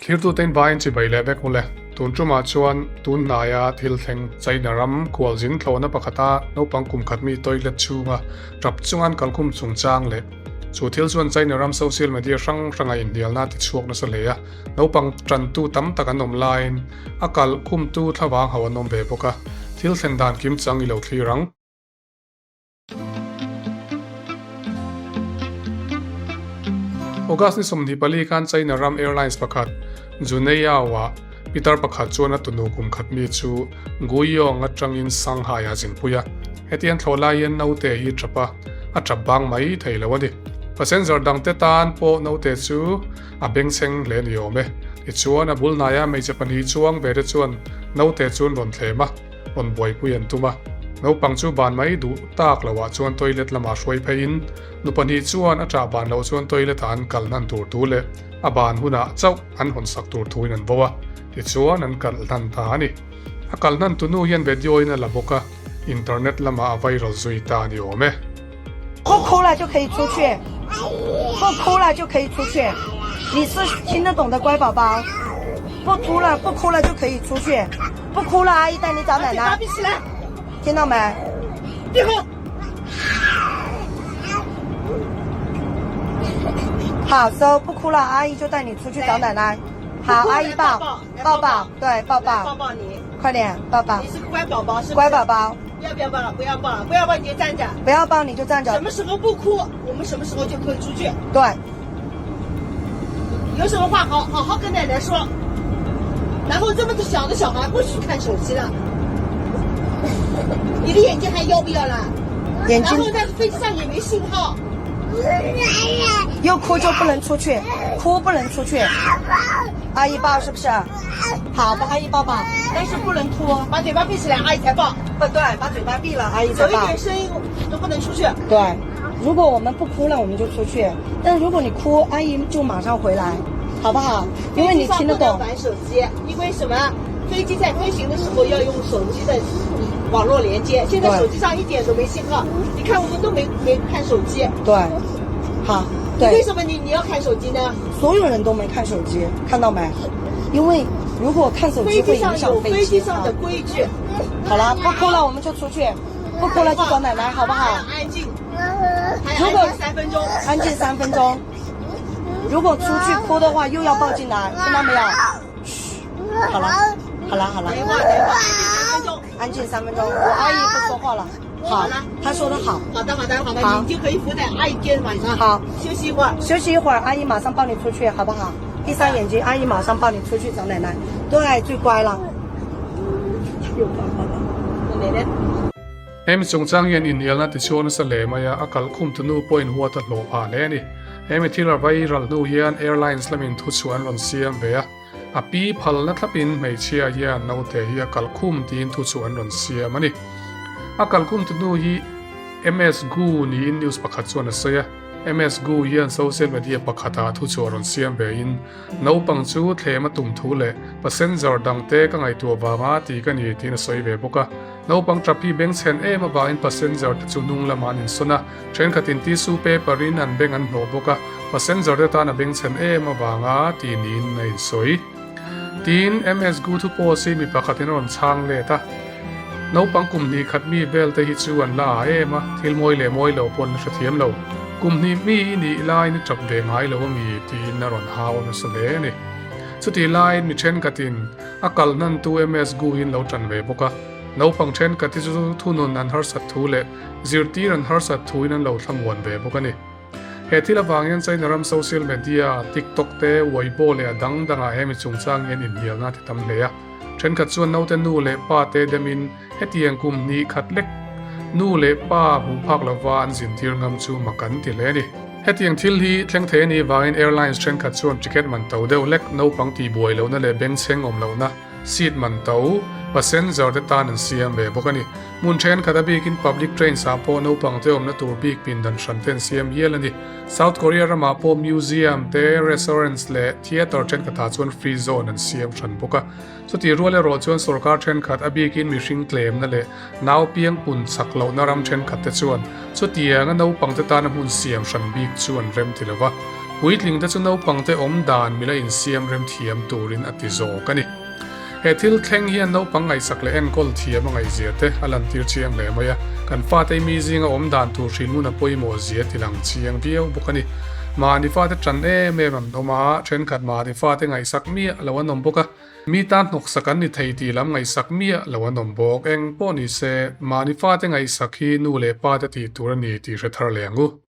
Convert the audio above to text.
Thlirtute in vaiin chibai leh vek ule. Tun tumah chuan tun hnaia thil thleng China ram khualzin thlawhna pakhata naupang kum khat mi toilet chhunga tap chunga an kalkhum chungchang leh chu thil chuan China ram social media hrang hranga inhnialna a tichhuak nasa hle a, naupang tantu tam tak an awm laiin a kalkhumtu thlavang ho an awm ve bawk a, thil thlen dan kimchang i lo thlir ang. August ni 24 khan China ram airlines pakhat Juneyao-ah pitar pakhat chuan a tunu kum khat mi chu Guiyong atangin Shanghai-ah zinpui a. Hetiang thlawh lai hian naute hi tap a, a tap bang mai thei lo a ni. Passenger dangte tan pawh naute chu a bengchheng hle ni awm e. Tichuan a bul hnaia hmeichhe pahnih chuang ve te chuan naute chu an rawn thlem a. rawn buaipui an tum a, naupang chu ban mai duh tak loah chuan toilet lamah hruai pheiin nu pahnih chuan a ṭah ban loh chuan toilet ah an kal hnan tur thu leh a ban hunah chauh an hawn sak tur thuin an vo a, tichuan an kal hnan ta a ni. A kal hnan tu nu hian video in a la bawk a, internet lamah a viral zui ta a ni awm e. 不哭了就可以出去， 不哭了就可以出去。 你是听得懂的乖宝宝， 不哭了， 不哭了就可以出去， 不哭了， 阿姨带你找奶奶。 闭起来， 听到没？ 别哭。 好， 收不哭了， 阿姨就带你出去找奶奶。 好， 阿姨抱， 抱抱， 对， 抱抱， 抱抱你， 快点抱抱。 你是个乖宝宝， 是乖宝宝。 要不要抱了？ 不要抱了， 不要抱你就站着。 不要抱你就站着。 什么时候不哭， 我们什么时候就可以出去。 对。 有什么话好好好跟奶奶说。 然后这么小的小孩不许看手机了。 你的眼睛还要不要了？ 眼睛。 然后在飞机上也没信号。 又哭就不能出去， 哭不能出去。 阿姨抱是不是？ 好，帮阿姨抱抱， 但是不能哭， 把嘴巴闭起来， 阿姨才抱。 不对， 把嘴巴闭了， 阿姨才抱。 有一点声音都不能出去。 对， 如果我们不哭了， 我们就出去；但如果你哭， 阿姨就马上回来， 好不好？ 因为你听得懂。 玩手机， 因为什么？ 飞机在飞行的时候要用手机的网络连接， 现在手机上一点都没信号。 你看我们都没没看手机。 对， 好。 对。 为什么你你要看手机呢？ 所有人都没看手机， 看到没？ 因为如果看手机会影响飞机。 飞机上的规矩。 好了， 不哭了， 我们就出去。 不哭了就找奶奶， 好不好？ 安静。 如果三分钟， 安静三分钟。 如果出去哭的话， 又要抱进来， 听到没有？ 嘘， 好了， 好了， 好了。 安静三分钟， 我阿姨不说话了。 好， 她说的好。 好的， 好的， 好的， 你就可以扶在阿姨肩膀上。 好， 休息一会儿， 休息一会儿， 阿姨马上抱你出去， 好不好？ 闭上眼睛， 阿姨马上抱你出去找奶奶。 对， 最乖了。 有爸爸了， 奶奶。 Hemi chungchang hian inelna tichhuak nasa hle mai a, a kalkhum tu nu pawhin huat a hlawh phah hle a ni. Hemi thil a viral hnu hian airlines lamin thuchhuah an rawn siam ve a, a pi phalna thlapin hmeichhia hian naute hi a kalkhum tiin thuchhuah an rawn siam a ni. A kalkhum tu nu hi MS Gu niin news pakhat chuan a sawi a, MS Gu hian social media pakhatah thuchhuah rawn siam vein Naupang chu thlem a tum thu leh passenger dangte ka ngaihtuah vanga ti ka ni tiin a sawi ve bawk a. Naupang tap hi bengchhen em avangin passenger te chu hnung lamah an insawn a, thenkhatin tissue paper in an beng an hnawh bawk a, passenger te tan a bengchhen em avanga ti niin a insawi. Tiin MS Gu thu post hi mi pakhatin a rawn chhang let a. Naupang kum hnih khat mi vel te hi chu an la a em a, thil mawi leh mawi lo pawh an la hrethiam lo. Kum hnih mi i nih laiin i tap ve ngai lo ami tiin a rawn hau nasa hle a ni. Chutih laiin mi thenkhatin a kal hnantu MS Gu-in lo tan ve bawk a. Naupang thenkhat hi chu thunun an harsat thu leh zirtir an harsat thuin an lo thlamuan ve bawk a ni. He thil avang hian China ram social media, TikTok te, Weibo leh a dang dangah hemi chungchang hian inhnialna a ti tam hle a. Thenkhat chuan naute nu leh pa te demin hetiang kum hnih khat lek nu leh pa hmuh phak lova an zintir ngam chu mak an ti hle a ni. Hetiang thil hi thleng thei a nih vangin airlines thenkhat chuan ticket man to deuh lek naupang tihbuai lohna leh bengchheng awm lohna seat man to passenger te tan an siam ve bawk a ni. Hmun thenkhat a bikin public trains ah pawh naupang te awmna tur bik pindan hran te an siam hial a ni. South Korea ramah pawh museum te, restaurants leh theatre thenkhatah chuan free zone an siam hran bawk a. Chutih rual erawh chuan sorkar thenkhat a bikin mihring tlemna leh nau piang pun chak lohna ram thenkhat te chuan chutianga naupang te tana hmun siam hran bik chu an rem ti lo va. Puitling te chu naupang te awm dan mila insiam rem thiam turin a ti zawk a ni. He thil thleng hian naupang ngaihsak leh enkawl thiam a ngaihzia te a lantir chiang hle mai a, kan fate mi zinga awm dan tur hrilh hmun a pawimawh zia ti lang chiang viau bawk a ni. Mahni fate tan em em an awm a, thenkhat mahni fate ngaihsak miah lo an awm bawk a, mi tan hnawksak an ni thei tih lam ngaihsak miah lo an awm bawk. Eng pawh ni se, mahni fate ngaihsak hi nu leh pa te tih tur a ni tih hre thar leh ang u.